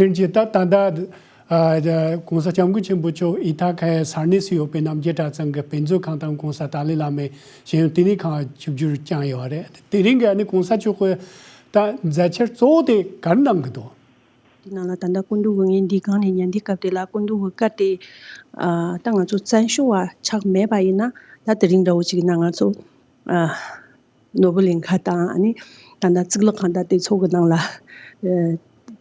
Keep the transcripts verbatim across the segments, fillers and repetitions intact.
དེ་རྗེས་ད་ད་ལྟ་ཨ་༸གོང་ས་༸སྐྱབས་མགོན་ཆེན་པོ་མཆོག་ཨི་ཐ་ཁའི་ས་གནས་སུ་ཡོད་པའི་རྣམ་རྒྱལ་གྲྭ་ཚང་གི་དཔེ་མཛོད་ཁང་དང་༸གོང་ས་ཏཱ་ལའི་བླ་མའི་ཤེས་ཡོན་ལྟེ་གནས་ཁང་ཆིབས་བསྒྱུར་བསྐྱངས་ཡོད་པ་རེད། དེ་རིང་གི་ཨ་ནི་༸གོང་ས་མཆོག་གི་ད་མཛད་འཆར་གཙོ་བོ་དེ་ག་རེ་གནང་གི་འདུག་དེ་ནང་ལ་ད་ལྟ་སྐུ་མདུན་གྱི་ངས་འདི་སྒང་ནས་ཉན་དུས་སྐབས་དེ་ལ་སྐུ་མདུན་གྱི་བཀའ་དེ་ཨ་ད་ང་ཚོ་བཙན་བྱོལ་བ་ཆགས་མེད་པ་ཡིན་ན་ད་དེ་རིང་འདྲ་བོ་ཅིག་ཡིན་ན་ང་ཚོ་ཨ་ནོར་བུ་གླིང་ཁ་དང་ཨ་ནི་ད་ལྟ་གཙུག་ལག་ཁང་དང་དེ་ཚོ་གི་ནང་ལ་ཨ་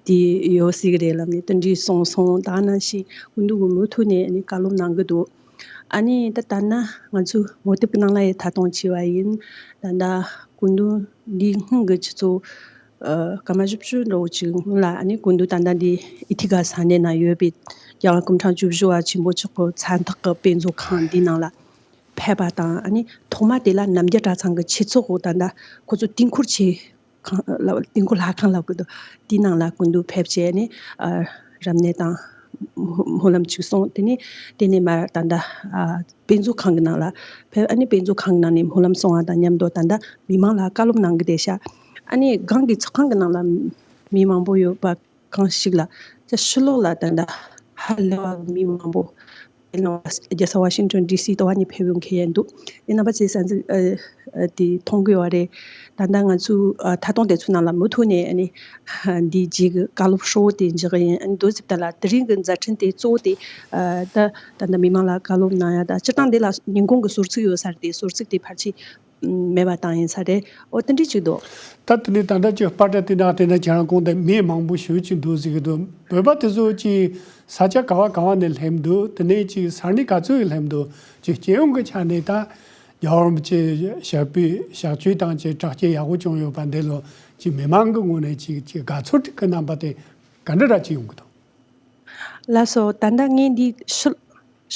དེ་ཡོད་སྲིད་གི་རེད་ལབ་ནས་དེ་འདྲའི་གསུངས་སོང་། ད་ནང་བཞིན་སྐུ་མདུན་གྱི་མུ་མཐུད་ནས་ཨ་ནི་བཀའ་སློབ་གནང་གི་འདུག་ཨ་ནི་ད་ད་ན་ང་ཚོས་ངོ་དེབ་ཀྱི་ནང་ལ་ཡང་ད་དུང་བྲིས་པ་ཡིན། ད་ལྟ་སྐུ་མདུན་འདིའི་སྔོན་གྱི་ཆུ་ཚོད་ཨ་སྐར་མ་བཞི་བཅུ་འདྲ་བོ་ཅིག་སྔོན་ལ་ཨ་ནི་སྐུ་མདུན་ད་ལྟ་འདི་ཨི་ཐི་ག་ས་གནས་ན་ཡོད་པའི་རྒྱལ་བ་སྐུ་ཕྲེང་བཅུ་བཞི་པ་ཆེན་པོ་མཆོག་གི་མཚན་རྟགས་ཀྱི་དཔེ་མཛོད་ཁང་འདིའི་ནང་ལ་ཕེབས་པ་དང་། ཨ་ནི་ཐོག་མ་དེ་ལ་རྣམ་རྒྱལ་གྲྭ་ཚང་གི་ཆོས་ཚོགས་འོག་ད་ལྟ་ཁོ་ཚོ་དུས་འཁོར་ཆེ་ཁང་ལ་དུས་འཁོར་ལྷ་ཁང་ལབ་གི་འདུག་དེའི་ནང་ལ་སྐུ་མདུན་ཕེབས་བྱས་ནས་ཨ་རབ་གནས་དང་སྨོན་ལམ་ཅིག་སོང་། དེ་ནས་དེ་ནས་མར་ད་ལྟ་ཨ་དཔེ་མཛོད་ཁང་གི་ནང་ལ་ཕེབས། ཨ་ནི་དཔེ་མཛོད་ཁང་གི་ནང་ནས་སྨོན་ལམ་སོང་བ་དང་མཉམ་དུ་ད་ལྟ་མི་མང་ལ་བཀའ་སློབ་གནང་གི་བསྡད་ཤག་ཨ་ནི་སྒང་གི་ཚོགས་ཁང་གི་ནང་ལ་མི་མང་པོ་ཡོད་པ་གང་ཞིག་ལ་ད་ཕྱི་ལོགས་ལ་ད་ལྟ་ཧ་ལས་པ་མི་མང་པོ་ཨེ་ནང་རྒྱལ་ས་ཝ་ཤིང་ཊོན་ཌི་སི་དེ་བ་ནས་ཕེབས་ཡོང་མཁན་ཡང་འདུག་ཨེ་རྣམ་པ་ཚོས་གསན་གཟིགས་ཨ་ཨ་དེ་མཐོང་གི་ཡོད་རེད། ད་ལྟ་ང་ཚོའི་ཨ་ཐད་གཏོང་དེ་ཚོའི་ནང་ལ་མུ་མཐུད་ནས་ཨ་ནི་འདིའི་རྗེས་ཀྱི་བཀའ་སློབ་ཧྲིལ་བོ་དེ་འཇོག་གི་ཡིན། ཨ་ནི་མདོར་བསྡུས་ལ་དེ་རིང་གི་མཛད་འཕྲིན་དེ་གཙོ་བོ་དེ་ཨ་ད་ད་ལྟ་མི་མང་ལ་བཀའ་སློབ་གནང་ཡ་དང་། སྤྱིར་བཏང་འདི་ལ་ཉིན་གུང་གི་གསོལ་ཚིགས་ཡོད་ས་རེད། དེ་གསོལ་ཚིགས་དེ་ཕལ་ཆེར་མེད་པ་བཏང་ཡིན་ས་རེད། ཨོ་དེ་འདྲ་ཅིག་འདུག་ད་དེ་ནས་ད་ལྟ་ཅིག་པར་འདྲ་དེ་ནང་དེ་ནས་ཁྱེད་རང་གོང་དུ་མི་མང་པོ་ཞེ་པོ་ཅིག་འདུག་ཟེར་གི་འདུག་བོད་པ་དེ་ཚོ་ཅིག་ས་ཆ་ག་བ་ག་བ་ནས་སླེབས་འདུག་དེ་ནས་ཅིག་ས་གནས་ག་ཚོད་ཡིན་སླེབས་འདུག་ཅིག་སྤྱི་ཡོངས་ཀྱི་ཆ་ནས་ད་རྒྱལ་བ་རིན་པོ་ཆེ་ཞབས་པུས་ཞབས་ཕྱི་དང་ཅིག་དྲག་སྐྱེད་ཡག་པོ་བྱུང་ཡོད་པ་འདི་ལོ་ཅིག་མི་མང་གི་ངོས་ནས་ཅིག་ཅིག་དགའ་ཚོར་གྱི་རྣམ་པ་དེ་ག་འདྲ་ར་ཅིག་ཡོང་གི་འདུག་ལགས་སོ། ད་ལྟ་ངས་འདི་ཕྱི་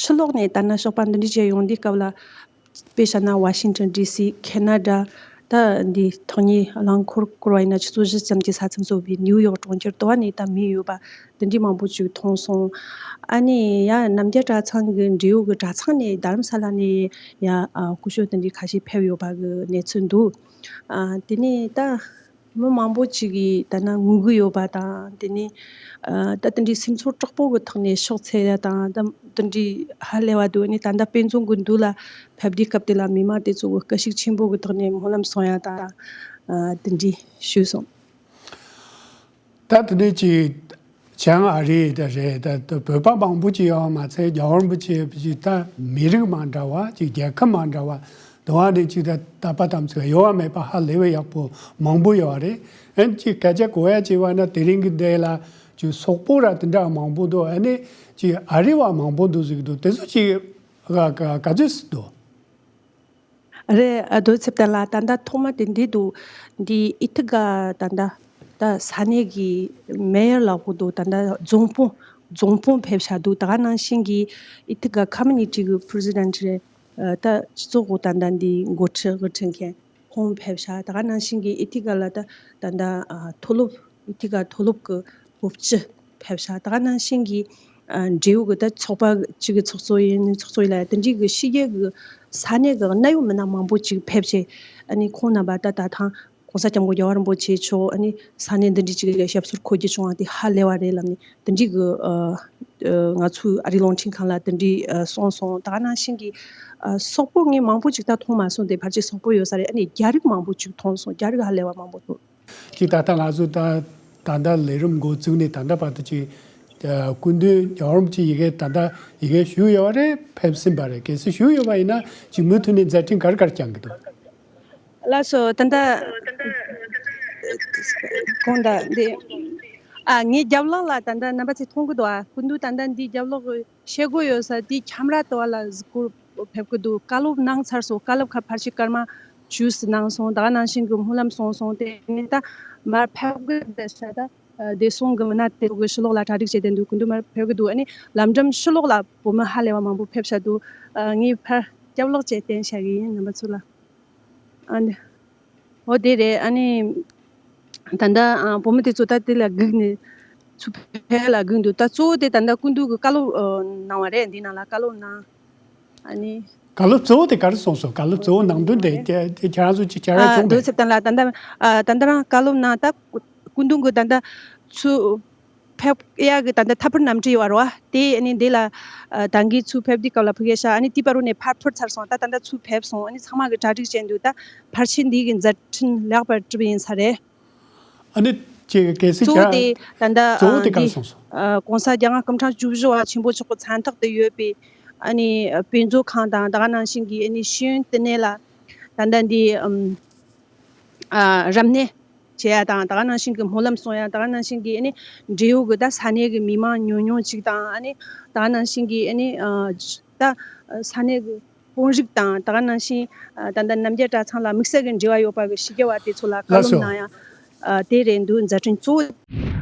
ཕྱི་ལོགས་ནས་ད་ནང་ཞོགས་པ་འདི་འདྲ་བྱས་ཡོང་དུས་སྐབས་ལ། དཔེ་བཞག་ན་ཝ་ཤིང་ཊོན་ཌི་སི། ཁེ་ན་ཌ། ད་འདི་ཐག་ཉེ་རླངས་འཁོར་བསྐོར་བ་ཡིན་ན་ཆུ་ཚོད་བཞི་ཙམ་གྱི་ས་མཚམས་བཟོ་བའི་ནིའུ་ཡོག་གྲོང་ཁྱེར་དེ་བ་ནས་ད་མི་ཡོད་པ་འདི་འདྲའི་མང་པོ་ཅིག་མཐོང་སོང་། ཨ་ནི་ཡ་རྣམ་རྒྱལ་གྲྭ་ཚང་གི་འབྲེལ་ཡོད་ཀྱི་གྲྭ་ཚང་ནས་རྡ་རམ་ས་ལ་ནས་ཡ་ཨ་སྐུ་ཞབས་དེ་འདྲའི་ཁ་ཤས་ཕེབས་ཡོད་པ་གི་གནས་ཚུལ་འདུག་ཨ་དེ་ནས་ད། མི་མང་པོ་ཅིག་གིས་ད་ནང་ངུ་གི་ཡོད་པ་དང་། དེ་ནས་ཨ་ད་དེ་འདྲའི་སེམས་ཚོར་དྲག་པོ་གི་ཐོག་ནས་ཕྱག་འཚལ་ཡ་དང་། ད་དེ་འདྲའི་ཧ་ལས་པ་འདུག་ཨ་ནི་ད་ལྟ་དཔེ་མཛོད་གི་མདུན་ལ་ཕེབས་དུས་སྐབས་དེ་ལ་མི་མང་དེ་ཚོ་གི་དགའ་ཞིག་ཆེན་པོ་གི་ཐོག་ནས་སྨོན་ལམ་གསུང་ཡ་དང་། ཨ་དེ་འདྲའི་ཞུས་སོང་། ད་དེ་ནས་ཅིག་བྱང་ཨ་རི་དེ་རེད། ད་ད་བོད་པ་མང་པོ་ཅིག་ཡོད་མ་ཚད་རྒྱལ་བ་རིན་པོ་ཆེ་ཅིག་ད་མི་རིགས་མ་འདྲ་བ་ཅིག་རྒྱལ་ཁབ་མ་འདྲ་བ་དེ་བ་ནས་ཅིག་ད་ད་པ་དམ་ཚིག་ཡོད་བ་མེད་པ་ཧ་ལས་པའི་ཡག་པོ་མང་པོ་ཡོད་རེད། ཨན་ཅིག་སྐད་ཆ་གོ་ཡ་ཅིག་བ་ན་དེ་རིང་གི་འདི་ལ་ཅིག་སོག་པོ་ར་དེ་འདྲ་མང་པོ་འདུག་ཨ་ནི་ཅིག་ཨ་རི་བ་མང་པོ་འདུག་ཟེར་གི་འདུག་དེ་ཚོ་ཅིག་ག་ག་ག་ཚོད་སུ་འདུག་རེད། ཨ་རྡོ་རྗེ་བསྟན་ལགས། ད་ལྟ་ཐོག་མ་དེ་འདི་འདུག་འདི་ཨི་ཐི་ག་ད་ལྟ་ད་ས་གནས་ཀྱི་མེ་ཡར་ལགས་པོ་འདུག་ད་ལྟ་རྫོང་དཔོན་རྫོང་དཔོན་ཕེབས་ཤག་འདུག་ད་ག་ནང་བཞིན་གྱི་ཨི་ཐི་ག་ཁོ་མུ་ནི་ཊི་གི་པི་རེ་སི་ཌེན་ཊི་རེད། ཨ་ད་སྤྱི་ཚོགས་འོག་ད་ལྟ་འདི་འགོ་ཁྲིད་དབུ་ཁྲིད་མཁན་ཁོང་ཕེབས་ཤག་ད་ག་ནང་བཞིན་གྱི་ཨི་ཐི་ག་ལ་ད་ད་ལྟ་ཨ་མཐོ་སློབ་ཨི་ཐི་ག་མཐོ་སློབ་ཀྱི་སློབ་སྤྱི་ཕེབས་ཤག་ད་ག་ནང་བཞིན་གྱི་ཨ་འབྲེལ་ཡོད་ཀྱི་ད་ཚོགས་པ་གཅིག་གི་ཚོགས་གཙོ་ཡིན། ཚོགས་གཙོ་ཡིན་ལ་དེ་འདྲའི་གི་ཕྱི་རྒྱལ་གྱི་ས་གནས་ཀྱི་གནད་ཡོད་མི་སྣ་མང་པོ་ཅིག་ཕེབས་བྱས། ཨ་ནི་ཁོང་རྣམ་པ་ད་ད་ཐེངས་༸གོང་ས་༸སྐྱབས་མགོན་རྒྱལ་བ་རིན་པོ་ཆེ་མཆོག་ཨ་ནི་ས་གནས་འདི་འདྲའི་ཅིག་ལ་ཞབས་སོར་འཁོད་རྒྱུ་བྱུང་བ་དེ་ཧ་ལས་པ་རེད་ལབ་ནས་དེ་འདྲའི་གི་ཨ་ཨ་ང་ཚོའི་ཨ་རིའི་རླུང་འཕྲིན་ཁང་ལ་དེ་འདྲའི་ཨ་གསུངས་སོང་། ད་ག་ནང་བཞིན་གྱི་ཨ་སོག་པོ་ངས་མང་པོ་ཅིག་ད་མཐོང་མ་སོང་། དེ་ཕལ་ཆེར་སོག་པོ་ཡོད་ས་རེད། ཨ་ནི་རྒྱ་རིགས་མང་པོ་ཅིག་མཐོང་སོང་། རྒྱ་རིགས་ཧ་ལས་པ་མང་པོ་འདུག་ཅིག་ད་ལྟ་ང་ཚོ་ད་ད་ལྟ་ལས་རིམ་འགོ་བཙུགས་ནས་ད་ལྟ་བར་དུ་ཅིག་ཨ་སྐུ་མདུན་རྒྱལ་བ་རིན་པོ་ཆེ་ཡི་གེ་ད་ལྟ་ཡི་གེ་ཞུས་ཡོད་པ་རེད། ཕེབས་ཟིན་པ་རེད། གལ་སྲིད་ཞུས་ཡོད་པ་ཡིན་ན་ཅིག་མུ་མཐུད་ནས་མཛད་འཕྲིན་ག་རེ་ག་རེ་བསྐྱངས་ཀྱི་འདུག་ལགས་སོ། ད་ལྟ་གོང་ད་འདི་ཨ་ངའི་རྒྱབ་ལོགས་ལ་ད་ལྟ་རྣམ་པ་ཚོས་མཐོང་གི་འདུག་ཨ་སྐུ་མདུན་ད་ལྟ་འདིའི་རྒྱབ་ལོགས་གི་ཤེལ་སྒོ་ཡོད་ས་དེའི་ཁྱམས་ར་དེ་བ་ལ་གཟིགས་སྐོར་ཕེབས་ཀྱི་འདུག་བཀའ་སློབ་གནང་ཚར་སོང་། བཀའ་སློབ་ཁ་ཕལ་ཆེར་སྐར་མ་བཅུ་ཙམ་གནང་སོང་། ད་ག་ནང་བཞིན་གྱི་སྨོན་ལམ་གསུངས་སོང་། དེ་ནས་ད་མར་ཕེབས་ཀྱི་བསྡད་ཤག་ད་བདེ་སྲུང་གི་མི་སྣ་དེ་ཚོ་གི་ཕྱི་ལོགས་ལ་གྲ་སྒྲིག་བྱས་ཏེ་འདུག་སྐུ་མདུན་མར་ཕེབས་ཀྱི་འདུག་ཨ་ནི་ལམ་འགྲམ་ཕྱི་ལོགས་ལ་བོད་མི་ཧ་ལས་པ་མང་པོ་ཕེབས་ཤག་འདུག་ཨ་ངས་ཕར་རྒྱབ་ལོགས་བྱས་བསྟན་བཞག་གི་ཡིན་རྣམ་པ་ཚོ་ལ། ཨ་ནི། འོ་དེ་རེད། ཨ་ནི། ད་ལྟ་ཨ་བུ་མོ་དེ་ཚོ་ད་དེ་ལ་སྒུག་ནས་ཚུར་ཕེབས་ལ་སྒུག་འདུག་ད་གཙོ་བོ་དེ་ད་ལྟ་སྐུ་མདུན་གྱི་བཀའ་སློབ་ཨ་གནང་བ་རེད། འདི་ནང་ལ་བཀའ་སློབ་གནང་། ཨ་ནི། བཀའ་སློབ་གཙོ་བོ་དེ་ག་རེ་གསུངས་སོང་། བཀའ་སློབ་གཙོ་བོ་ནང་དོན་དེ་ཁྱེད་ཁྱེད་རང་ཚོ་ཅིག་བྱ་ར་ཨ་ཚོང་རྡོ་པས། རྩེ་བསྟན་ལགས། ད་ལྟ་ཨ་ད་ལྟ་རང་བཀའ་སློབ་གནང་། ད་སྐུ་མདུན་གྱི་ད་ལྟ་ཚུར་ ཕེབས་ཡག་གི་ད་ལྟ་ཐད་ཕུར་གནམ་གྲུ་ཡོད་རེད་བ། དེ་ཨ་ནི་འདི་ལ་ཨ་ད་གིན་ཚུར་ཕེབས་དུས་སྐབས་ལ་ཕ་གིར་ཤག་ཨ་ནི་དེ་བར་དུ་ནས་ཕར་འཕུར་ཚར་སོང་། ད་ད་ལྟ་ཚུར་ཕེབས་སོང་། ཨ་ནི་ཚང་མ་གི་གྲ་སྒྲིག་བྱས་འདུག་ད་ཕལ་ཆེར་འདི་གི་མཛད་འཕྲིན་ལེགས་པར་གྲུབ་ཡིན་ས་རེད། ཨ་ནི་ཅིག་གལ་སྲིད་གཙོ་བོ་ཀྱང་དེ་ད་ལྟ་གཙོ་བོ་དེ་ག་འདི་ལ་སོང་སོང་། ཨ་༸གོང་ས་༸སྐྱབས་མགོན་སྐུ་ཕྲེང་བཅུ་བཞི་པ་ཆེན་པོ་མཆོག་གི་མཚན་རྟགས་དུ་ཡོད་པའི་ཨ་ནི་དཔེ་མཛོད་ཁང་དང་། ད་ག་ནང་བཞིན་གྱི་ཨ་ནི་ཤེས་ཡོན་ལྟེ་གནས་ལ་ད་ལྟ་འདི་ཨམ་ཨ་རབ་གནས་བྱེད་ཡ་དང་། ད་ག་ནང་བཞིན་གྱི་སྨོན་ལམ་གསུང་ཡ། ད་ག་ནང་བཞིན་གྱི་ཨ་ནི་འབྲེལ་ཡོད་ཀྱི་ད་ས་གནས་ཀྱི་མི་མང་ཉུང་ཉུང་ཅིག་དང་། ཨ་ནི་ད་ག་ནང་བཞིན་གྱི་ཨ་ནི་ཨ་ད་ས་གནས་ཀྱི་དཔོན་རིགས་དང་། ད་ག་ནང་བཞིན་ཨ་ད་ལྟ་རྣམ་རྒྱལ་གྲྭ་ཚང་ལ་དམིགས་བསལ་གྱི་འབྲེལ་བ་ཡོད་པ་གི་ཕྱི་རྒྱལ་བ་དེ་ཚོ་ལ་བཀའ་ལགས་སོ། སློབ་གནང་ཡ། ཨ་དེ་རེད་འདུག་མཛད་འཕྲིན་གཙོ་བོ།